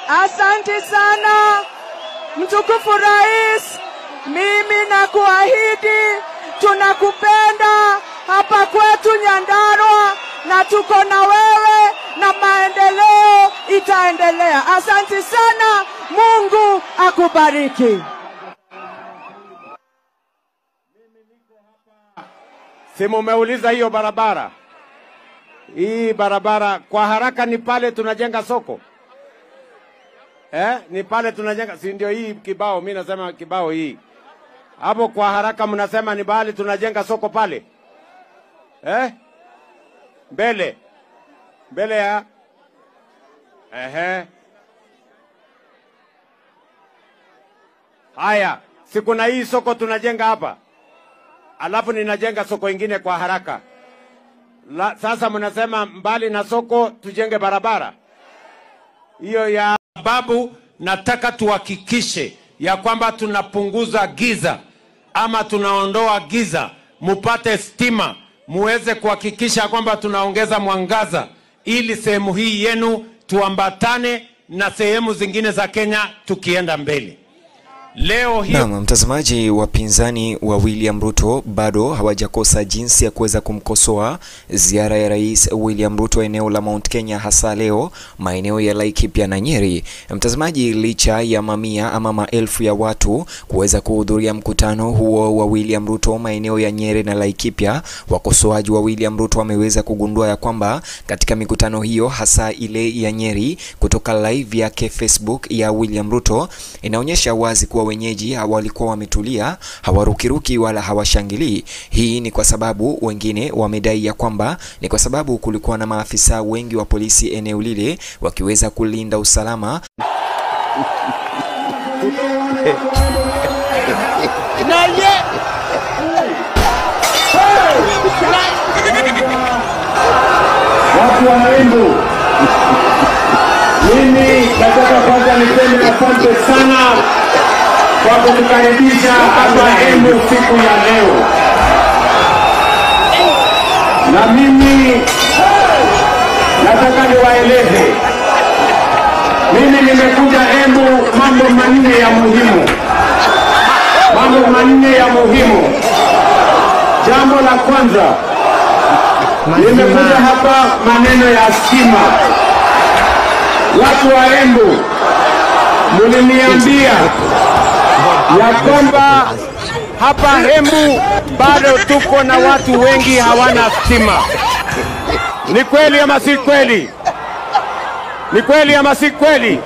Asante sana Mtukufu Rais, mimi nakuahidi tunakupenda hapa kwetu Nyandarua na tuko na wewe na maendeleo itaendelea. Asante sana, Mungu akubariki. Si mumeuliza hiyo barabara? Hii barabara kwa haraka ni pale tunajenga soko. Ni pale tunajenga, si ndio hii kibao, mimi nasema kibao hii. Hapo kwa haraka mnasema ni bali tunajenga soko pale. Mbele. Mbele ya. Haya, si kuna hii soko tunajenga hapa. Alafu ninajenga soko ingine kwa haraka. Sasa mnasema mbali na soko tujenge barabara. Hiyo ya sababu nataka tuhakikishe ya kwamba tunapunguza giza ama tunaondoa giza, mupate stima, muweze kuhakikisha kwamba tunaongeza mwangaza ili sehemu hii yenu tuambatane na sehemu zingine za Kenya tukienda mbele. Leo hii. Naam, mtazamaji, wapinzani wa William Ruto bado hawajakosa jinsi ya kuweza kumkosoa ziara ya Rais William Ruto eneo la Mount Kenya, hasa leo maeneo ya Laikipia na Nyeri. Mtazamaji, licha ya mamia ama maelfu ya watu kuweza kuhudhuria mkutano huo wa William Ruto maeneo ya Nyeri na Laikipia, wakosoaji wa William Ruto wameweza kugundua ya kwamba katika mikutano hiyo, hasa ile ya Nyeri, kutoka live yake Facebook ya William Ruto inaonyesha wazi kuwa wenyeji walikuwa wametulia, hawarukiruki wala hawashangilii. Hii ni kwa sababu wengine wamedai ya kwamba ni kwa sababu kulikuwa na maafisa wengi wa polisi eneo lile wakiweza kulinda usalama. Watu wa Embu, mimi nataka kwanza niseme asante sana kwa kutukaribisha hapa Embu siku ya leo. Na mimi nataka niwaeleze, mimi nimekuja Embu mambo manne ya muhimu. Mambo manne ya muhimu. Jambo la kwanza, nimekuja hapa maneno ya stima. Watu wa Embu mliniambia ya kwamba hapa Embu bado tuko na watu wengi hawana stima. Ni kweli ama si kweli? Ni kweli ama si kweli?